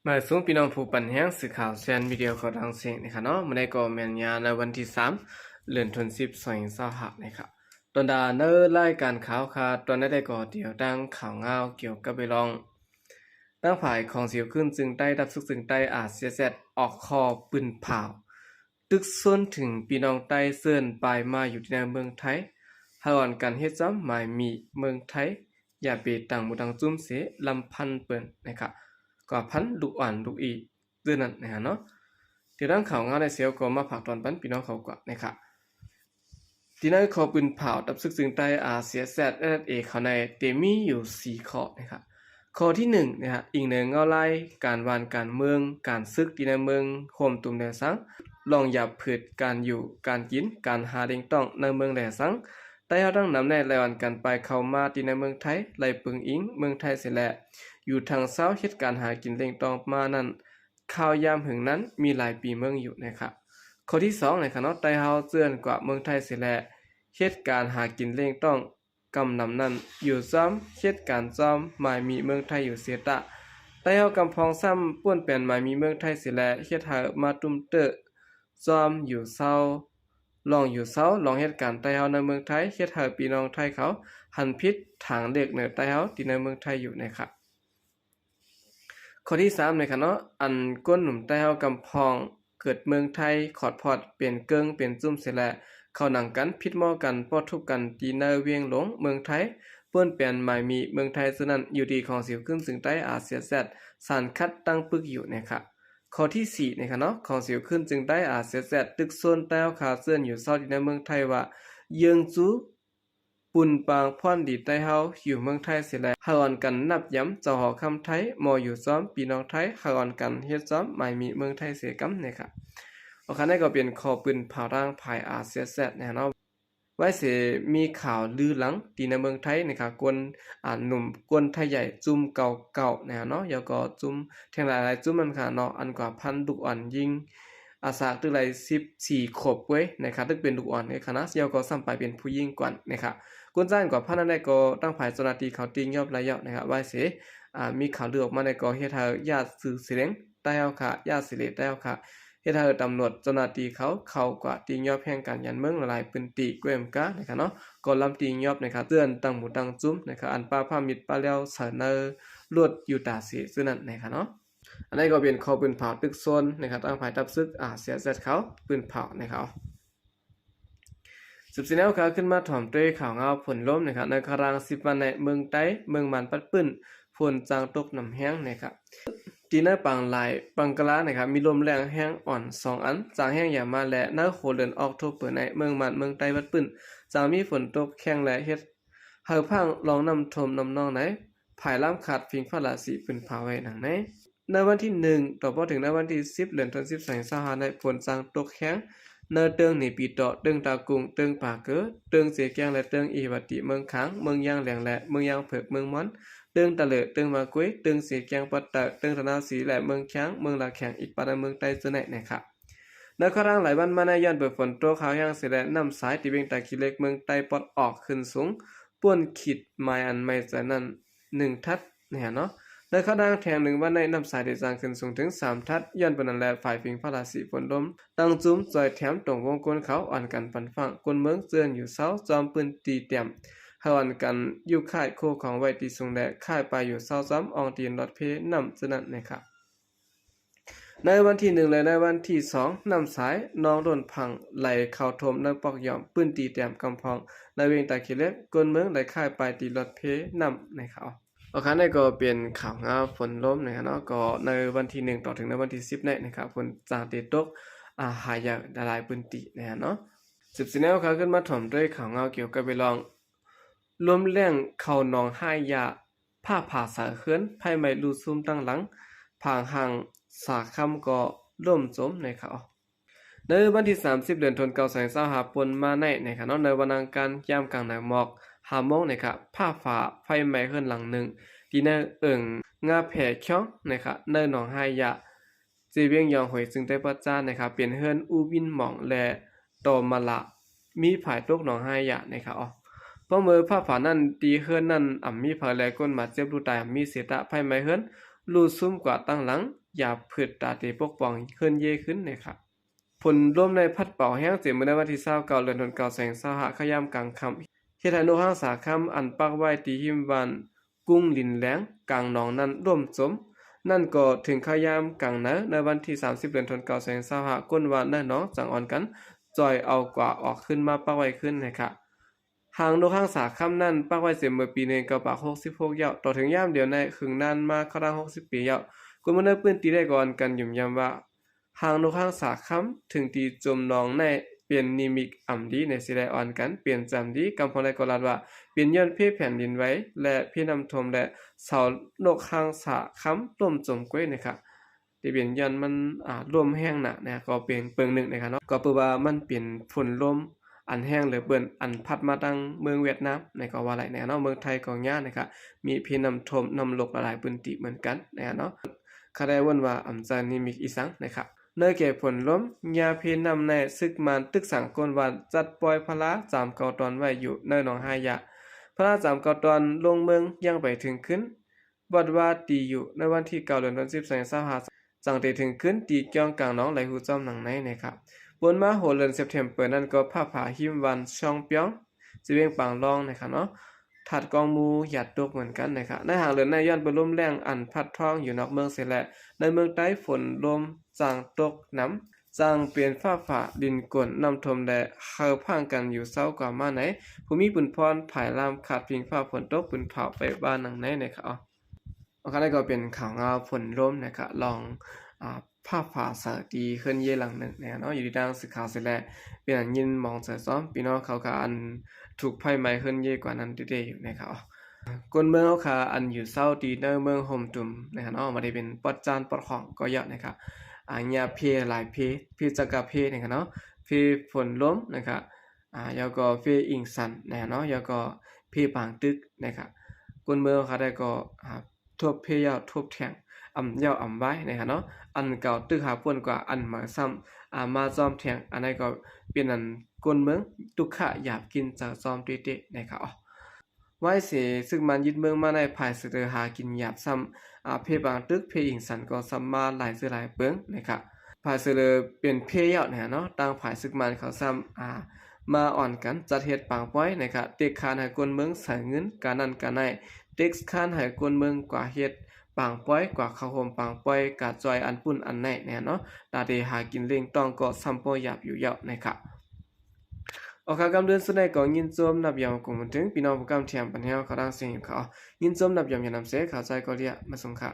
ມາສູງພີ່ນ້ອງຜູ້ປັນແຮງ ສື່ຂ່າວແຊນມີເດຍຂອງຕ່າງເຊງນະຄະເນາະ. ມື້ໃດກໍແມ່ນຍາມໃນວັນທີສາມ ເດືອນທັນວາ ສອງພັນຊາວຫ້ານະຄະ. ຕອນດາໃນລາຍການຂ່າວຄະ ຕອນໃດກໍດຽວຕັ້ງຂ່າວງາວກ່ຽວກັບເລື່ອງ ທາງຝ່າຍຂອງສຽວຂຶ້ນຈຶ່ງໄດ້ ດັບຊຶກຈຶ່ງໄດ້ ອາເຊຍແຊັດ ອອກຂໍ້ປືນເຜົາ ຕຶກຊົນເຖິງພີ່ນ້ອງໄຕ້ເຊີນປາຍມາຢູ່ທີ່ໃນເມືອງໄທ ໃຫ້ອ່ອນກັນເຮັດຊ້ຳໝາຍມີເມືອງໄທ ຢ່າໄປຕັ້ງໝູ່ຕັ້ງຈຸ້ມເສ ລຳພັນເປີນນະຄະ ກວ່າພັນລູກອ່ອນລູກອີ່ ເທື່ອນັ້ນນະຄະເນາະ. ທີ່ດັ່ງຂ່າວງາວໃນເຊວກໍມາຝາກຕອນປັນພີ່ນ້ອງເຂົາກວ່ານະຄະ. ທີ່ໃນຂໍ້ປືນເຜົາ ດັບຊຶກຈຶ່ງໄຕ້ ອາເຊຍແຊັດ ເອສເອສເອ ເຂົາໃນເຕມີຢູ່ສີ່ຂໍ້ນະຄະ. ຂໍ້ທີໜຶ່ງນະຄະ ອີງໃນເງົາລາຍການບ້ານການເມືອງ ການຊຶກທີ່ໃນເມືອງໂຮມຕຸມແລສັງ ລອງຢາບພືດ ການຢູ່ການກິນ ການຫາລ້ຽງຕ້ອງໃນເມືອງແລສັງ ໄຕ້ເຮົາທັງນຳແນ່ ໄລ່ອ່ອນກັນໄປເຂົ້າມາທີ່ໃນເມືອງໄທ ໄລ່ເປິງອີງເມືອງໄທເສຍແລ້ວ ຢູ່ທາງເຊົາເຮັດການຫາກິນລ້ຽງຕ້ອງມານັ້ນ ຂ່າວຍາມຫຶງນັ້ນມີຫຼາຍປີເມືອງຢູ່ນະຄະ. ຂໍ້ທີສອງນະຄະເນາະ ໄຕ້ເຮົາເຈື່ອນກວ່າເມືອງໄທເສຍແລ້ວ ເຮັດການຫາກິນລ້ຽງຕ້ອງ ກຳນຳນັ້ນ ຢູ່ຊ້ອມເຮັດການຊ້ອມໝາຍມີເມືອງໄທຢູ່ເສຍຕະ ໄຕ້ເຮົາກຳພອງຊ້ຳປ່ວນແປນໝາຍມີເມືອງໄທເສຍແລ້ວ ເຮັດໃຫ້ມາຕຸ້ມເຕີ້ ຊ້ອມຢູ່ເຊົາ ລອງຢູ່ເຊົາ ລອງເຮັດການໄຕ້ເຮົາໃນເມືອງໄທ ເຮັດໃຫ້ພີ່ນ້ອງໄທເຂົາຫັນຜິດທາງເລກເໜີໄຕ້ເຮົາທີ່ໃນເມືອງໄທຢູ່ນະຄະ. ຂໍ້ທີສາມນະຄະເນາະ ອັນກົ້ນໜຸ່ມໄຕ້ເຮົາກຳພອງ ເກີດເມືອງໄທ ຂອດພອດເປັນເກິ່ງເປັນຈຸ້ມເສຍແລ້ວ ເຂົ້າໜັງກັນ ຜິດໝໍ້ກັນ ປໍທຸບກັນ ຕີໃນວຽງຫຼວງເມືອງໄທ ປ່ວນແປນໝາຍມີເມືອງໄທ ເຊິ່ງນັ້ນຢູ່ທີ່ຂອງສຽວຂຶ້ນຈຶ່ງໄຕ້ ອາເຊຍແຊັດ ສານຂັດຕັ້ງປຶກຢູ່ນະຄະ. ຂໍ້ທີສີ່ນະຄະເນາະ ຂອງສຽວຂຶ້ນຈຶ່ງໄດ້ ອາເຊຍແຊັດ ຕຶກຊົນໄຕ້ເຮົາຄາເຊີນຢູ່ເຊົາທີ່ໃນເມືອງໄທວ່າ ເຢືອງຈູ ປຸນປາງພອນດີໄຕ້ເຮົາຢູ່ເມືອງໄທເສຍແລ້ວ ໃຫ້ອ່ອນກັນນັບຢຳເຈົ້າຫໍຄຳໄທ ໝໍຢູ່ຊ້ອມພີ່ນ້ອງໄທ ໃຫ້ອ່ອນກັນເຮັດຊ້ອມໝາຍມີເມືອງໄທເສຍກຳນະຄະ. ໂອຄາ ນັ້ນກໍເປັນຂໍ້ປືນເຜົາທາງຝ່າຍ ອາເຊຍແຊັດ ນະເນາະ. ໄວ້ເສມີຂ່າວລືຫຼັງທີ່ໃນເມືອງໄທນະຄະ ຄົນ ອ່າ ໜຸ່ມຄົນໄທໃຫຍ່ຈຸ້ມເກົ່າໆ ນະເນາະ ແລ້ວກໍຈຸ້ມແທ່ງຫຼາຍໆຈຸ້ມນັ້ນຄະເນາະ ອັນກວ່າພັນລູກອ່ອນຍິງ ອາສາກຕຶກໄລສິບສີ່ຂວບເວີຍນະຄະ ຕຶກເປັນລູກອ່ອນເລີຍຄະນະ ແລ້ວກໍຊ້ຳໄປເປັນຜູ້ຍິງກ່ອນນະຄະ. ຄົນຊາຍກວ່າພັນນັ້ນແຫຼະ ກໍທາງຝ່າຍເຈົ້າໜ້າທີ່ເຂົາຕີງຍໍບແລ້ວນະຄະ ໄວ້ເສ ອ່າ ມີຂ່າວລືອອກມາແລ້ວ ກໍເຮັດໃຫ້ຢ່າຊື່ສຽງໄຕ້ເຮົາຄະ ຢ່າສິເລໄຕ້ເຮົາຄະ ເຮັດໃຫ້ຕຳຫຼວດເຈົ້າໜ້າທີ່ເຂົາ ເຂົ້າກວ່າຕີງຍໍບແຫ່ງການຍານເມືອງຫຼາຍໆພື້ນທີ່ ແຂວງການນະຄະເນາະ ກໍລຳຕີງຍໍບນະຄະ ເຕືອນຕັ້ງໝູ່ຕັ້ງຈຸ້ມນະຄະ ອັນປະພາມິດປະແລ້ວໃສ່ໃນລົດຢູ່ຕາເສຊື່ນັ້ນນະຄະເນາະ. ອັນນີ້ກໍເປັນຂໍ້ປືນເຜົາຕຶກຊົນນະຄະ ທາງຝ່າຍດັບຊຶກ ອາເຊຍແຊັດ ເຂົາປືນເຜົານະຄະ. ສືບສຽນແນວຄະ ຂຶ້ນມາຖອມດ້ວຍຂ່າວງາວຝົນລົມນະຄະ ໃນຄະລາງສິບວັນໃນເມືອງໃຕ້ ເມືອງມານປັດປື້ນ ຝົນຈາງຕົກໜຳແຮງນະຄະ. ທີ່ໃນປາງລາຍ ປັງກະລານະຄະ ມີລົມແຮງແຮງອ່ອນສອງອັນ ຈາກແຮງຢາມາ ແລະ ໃນຫົວເດືອນອອກໂທເປີໃນເມືອງມານ ເມືອງໃຕ້ ວັດປື້ນ ຈາກມີຝົນຕົກແຮງ ແລະ ເຮັດໃຫ້ພາກລ່ອງນ້ຳຖ້ວມນ້ຳນອງໃນ ພາຍລຳຂາດ ຜິງພະລາສີ ປືນເຜົາໄວ້ດັ່ງໃນ ໃນວັນທີໜຶ່ງ ຕໍ່ເພາະເຖິງໃນວັນທີສິບ ເດືອນທັນວາ ສອງພັນຊາວຫ້າ ໃນຝົນຈາງຕົກແຮງ ໃນເຕີງເນປີຕໍ ເຕີງຕາກຸງ ເຕີງປາເກີ ເຕີງເຊແກ້ງ ແລະ ເຕີງອີຫວາຕີ ເມືອງຄາງ ເມືອງຢາງແຫຼງ ແລະ ເມືອງຢາງເຜິກ ເມືອງມ່ອນ ເຕີງຕະເຫຼີ ເຕີງມາກຸຍ ເຕີງເຊແກ້ງ ປັດເຕີ ເຕີງຕະນາວສີ ແລະ ເມືອງຄຽງ ເມືອງລາແຂງ ອີກປາດໃນເມືອງໃຕ້ເທື່ອໃນນະຄະ. ໃນຄະລາງຫຼາຍວັນມາໃນ ຍ້ອນເບີຝົນຕົກ ເຂົ້າແຮງເສຍແລ້ວ ນ້ຳສາຍທີ່ເວັງຕາຂີ້ເຫຼັກ ເມືອງໃຕ້ປອດອອກ ຂຶ້ນສູງ ປ່ວນຂີດໝາຍອັນໃໝ່ໃຈນັ້ນ ໜຶ່ງທັດ ແນ່ເນາະ. ໃນຄະລາງແທງໜຶ່ງວັນໃນ ນ້ຳສາຍໄດ້ສ້າງຂຶ້ນສູງເຖິງສາມທັດ ຍ້ອນເປັນນັ້ນແລະ ຝ່າຍຜິງພະລາສີຝົນລົມ ຕັ້ງຈຸ້ມຊ່ອຍແຖມຕົງວົງກົ້ນເຂົາ ອ່ອນກັນປັນຟາງ ກົ້ນເມືອງເຈີນຢູ່ເຊົາ ຈອມພື້ນທີ່ຕຽມ ໃຫ້ອ່ອນກັນຢູ່ຄ້າຍໂຄຂອງໄວ້ທີ່ສູງ ແລະ ຄ້າຍປາຍຢູ່ເຊົາ ຈອມອ່ອງຕີນລອດເພນ້ຳ ເຊັ່ນນັ້ນນະຄະ. ໃນວັນທີໜຶ່ງ ແລະ ໃນວັນທີສອງ ນ້ຳສາຍໜອງໂດນພັງ ໄຫຼເຂົ້າຖ້ວມໃນປອກຢອມ ພື້ນທີ່ແຕມກຳພອງ ໃນເວັງຕາຂີ້ເຫຼັກ ກົ້ນເມືອງໄດ້ຄ້າຍປາຍຕີລອດເພນ້ຳໃນເຂົາ. ໂອເຄ ນີ້ກໍເປັນຂ່າວງາວຝົນລົມນະຄະເນາະ ກໍໃນວັນທີໜຶ່ງຕໍ່ເຖິງໃນວັນທີສິບນີ້ນະຄະ ຝົນຈາກທີ່ຕົກ ອາ ຫາຍາກຫຼາຍໆພື້ນທີ່ນະຄະເນາະ. ສິບສີ່ແນວຄະ ຂຶ້ນມາຖອມດ້ວຍຂ່າວງາວກ່ຽວກັບເລື່ອງ ລົມແຮງເຂົ້າໜອງຫາຍາ ຟ້າຜ່າສາຍເຮືອນ ໄຟໄໝ້ລຸກຊຸມທັງຫຼັງ ຜາງຫ້າງສາຄຳກໍລົ້ມຈົມນະຄະ. ໃນວັນທີສາມສິບ ເດືອນທັນວາ ສອງພັນຊາວຫ້າ ປົນມາໃນນະຄະເນາະ ໃນວັນອັງຄານ ຍາມກາງນາຍໝອກ ຫ້າໂມງນະຄະ ຟ້າຜ່າໄຟໄໝ້ເຮືອນຫຼັງໜຶ່ງ ທີ່ໃນເອີ່ງງາແພຂອງນະຄະ ໃນໜອງຫາຍາ ເຈວຽງຢອງ ແຂວງຊຽງໄຕ້ປະຈານນະຄະ ເປັນເຮືອນອູ່ວິນໝອງ ແລະ ຕໍມາລາ ມີຝາຍຕົກໜອງຫາຍານະຄະ. ເພາະເມື່ອຟ້າຜ່ານັ້ນ ທີ່ເຮືອນນັ້ນອຳມີເຜີ ແລະ ຄົນບາດເຈັບ ຫຼື ຕາຍອຳມີເສຍຕະ ໄຟໄໝ້ເຮືອນ ລູ້ຊຸມກວາດຕັ້ງຫຼັງ ຢາບຜຶດຕາເຕປົກປ້ອງເຮືອນເຢຂຶ້ນນະຄະ. ຝົນລົມໄດ້ພັດເປົ່າແຮງເຕັມມື້ໃນວັນທີຊາວເກົ້າ ເດືອນກັນຍາ ສອງພັນຊາວຫ້າ ເຂົ້າຍາມກາງຄ່ຳ ເຮັດໃຫ້ນົກຮາງສາຄຳ ອັນປັກໄວ້ທີ່ຮິມບ້ານກຸງລິນແລງ ກາງໜອງນັ້ນລົ້ມຈົມ. ນັ້ນກໍເຖິງເຂົ້າຍາມກາງໃນ ໃນວັນທີສາມສິບ ເດືອນກັນຍາ ສອງພັນຊາວຫ້າ ກົ້ນຫວ້າໃນໜອງຈັ່ງອ່ອນກັນ ຈ່ອຍເອົາກວາດອອກຄືນມາປັກໄວ້ຄືນນະຄະ. ຫາງນົກຮາງສາຄຳນັ້ນ ປັກໄວ້ເຕັມເມື່ອປີໜຶ່ງເກົ້າຫົກຫົກ ແລ້ວ ຕໍ່ເຖິງຍາມດຽວໃນ ເຄິ່ງນານມາເຂົ້າທາງຫົກສິບປີແລ້ວ. ຄົນເມືອງໃນພື້ນທີ່ໄດ້ກໍອ່ອນກັນຫຍຸ່ມຢຳວ່າ ຫາງນົກຮາງສາຄຳເຖິງທີ່ຈົມໜອງໃນ ເປັນນິມິດອັນດີໃນ ຊິໄດ້ອ່ອນກັນເປັນຈຳດີ. ກຳພອງໃດກໍລາດວ່າ ເປັນຍ້ອນເພແຜ່ນດິນໄຫວ ແລະ ເພນ້ຳຖ້ວມ ແລະ ເສົານົກຮາງສາຄຳລົ້ມຈົມກ້ວຍນະຄະ. ທີ່ເປັນຍ້ອນມັນ ອ່າ ລົມແຮງໜັກນະ ກໍເປັນເບິ່ງໜຶ່ງນະຄະເນາະ. ກໍເພາະວ່າມັນເປັນຝົນລົມອັນແຮງເຫຼືອເກີນ ອັນພັດມາທາງເມືອງຫວຽດນາມນະ ກໍວ່າໄດ້ນະເນາະ. ເມືອງໄທກໍຍານະຄະ ມີເພນ້ຳຖ້ວມນ້ຳລົກຫຼາຍໆພື້ນທີ່ເໝືອນກັນນະເນາະ. ຄະໄດ້ເວົ້າວ່າອຳຈານນິມິດອີ່ສັງນະຄະ. ເນີແກ່ຝົນລົມ ຍາເພນ້ຳໃນ ຊຶກມານຕຶກສັງກົ້ນຫວ້າ ຈັດປ່ອຍພະລາສາມເກົ້າຕອນໄວ້ຢູ່ໃນໜອງຫາຍາ. ພະລາສາມເກົ້າຕອນລົງເມືອງຍັງໄປເຖິງຄືນ ວັດວາຕີຢູ່ໃນວັນທີເກົ້າ ເດືອນສິບ ສອງພັນຊາວຫ້າ ຈັ່ງໄດ້ເຖິງຄືນທີ່ກ່ຽວກາງໜອງໄຫຼຫູຈອມໜອງໃນນະຄະ. ປົນມາຫົວເດືອນເຊັບເທັມເປີນັ້ນກໍຟ້າຜ່າຮິມບ້ານຊ່ອງປຽງ ເຊວຽງປາງລອງນະຄະເນາະ ທາດກອງໝູຢາດຕົກເໝືອນກັນນະຄະ. ໃນຫາງເດືອນໃນຍ້ອນເປັນລົມແລງອັນພັດທ້ອງຢູ່ນອກເມືອງເສຍແລະ ໃນເມືອງໃຕ້ຝົນລົມຈັ່ງຕົກໜຳ ຈັ່ງເປັນຟ້າຜ່າດິນກົນນ້ຳຖ້ວມ ແລະ ເຮີພັງກັນຢູ່ເຊົ້າກວ່າມາໃນ ຜູ້ມີບຸນພອນຜາຍລາມຂາດພິງຟ້າຝົນຕົກ ປືນເຜົາໄປບ້ານໜອງໃນນະຄະ. ໂອເຄ ນັ້ນກໍເປັນຂ່າວງາວຝົນລົມນະຄະ ລອງ ອ່າ ຟ້າຜ່າໃສ່ທີ່ເຮືອນເຢຫຼັງໜຶ່ງນະຄະເນາະ ຢູ່ທີ່ທາງສື່ຂ່າວເສຍແລະ ເປັນອັນຍິນມອງເສີຊອມ ພີ່ນ້ອງເຂົາກະອັນຖືກໄຟໄໝ້ເຮືອນເຢກວ່ານັ້ນເດ້ໆຢູ່ນະຄະ. ຄົນເມືອງເຮົາຄະ ອັນຢູ່ເຊົາທີ່ໃນເມືອງຫົມຕຸມນະຄະເນາະ ບໍ່ໄດ້ເປັນປອດຈານປອດຂອງກໍເຍາະນະຄະ ອາ ຍາເພຫຼາຍເພ ເພຈັກກະເພນະຄະເນາະ ເພຝົນລົມນະຄະ ອາ ແລ້ວກໍເພອີງສັນນະຄະເນາະ ແລ້ວກໍເພປາງຕຶກນະຄະ. ຄົນເມືອງເຮົາຄະໄດ້ກໍ ອາ ທົບເພຍາວທົບແທງ ອຳຍາວອຳວາຍນະຄະເນາະ ອັນເກົ່າຕຶກຫາປົນກວ່າ ອັນໃໝ່ຊ້ຳ ອາ ມາຈອມແທງ ອັນນັ້ນກໍເປັນອັນຄົນເມືອງຕຸກຂະຢາກກິນເຈົ້າຈອມເຕະໆນະຄະ. ວາຍເສຊຶກມານຍຶດເມືອງມາໃນ ຝ່າຍເສີເລີຫາກິນຢາບຊ້ຳ ອາ ເພປາງຕຶກ ເພອີງສັນກໍຊ້ຳມາຫຼາຍເທື່ອຫຼາຍເປີງນະຄະ. ຝ່າຍເສີເລີເປັນເພຍາວນະຄະເນາະ ຕ່າງຝ່າຍຊຶກມານເຂົາຊ້ຳ ອາ ມາອ່ອນກັນຈັດເຮັດປາງປ່ອຍນະຄະ ເຕັກຄານໃຫ້ຄົນເມືອງໃຊ້ເງິນການັ້ນກາໃນ ເຕັກຄານໃຫ້ຄົນເມືອງກວ່າເຮັດປາງປ່ອຍ ກວ່າເຂົ້າໂຮມປາງປ່ອຍ ກະຈ່ອຍອັນປຸ້ນອັນໃນແນ່ເນາະ ຕາເຕຫາກິນລ້ຽງຕ້ອງກໍຊ້ຳບໍ່ຢາບຢູ່ແລ້ວນະຄະ. ອອກຂ່າວກຳເດືອນສຸດໃນກໍຍິນຊົມນັບຢອມກົງມາເຖິງ ພີ່ນ້ອງຜູ້ກຳແຖມປັນແຮວຂ່າວດັງເສຍງຢູ່ຂ່າວ ຍິນຊົມນັບຢອມຢ່ານຳເສ ຂ່າວໃຈກໍເລຍມາສົ່ງຄ່ະ.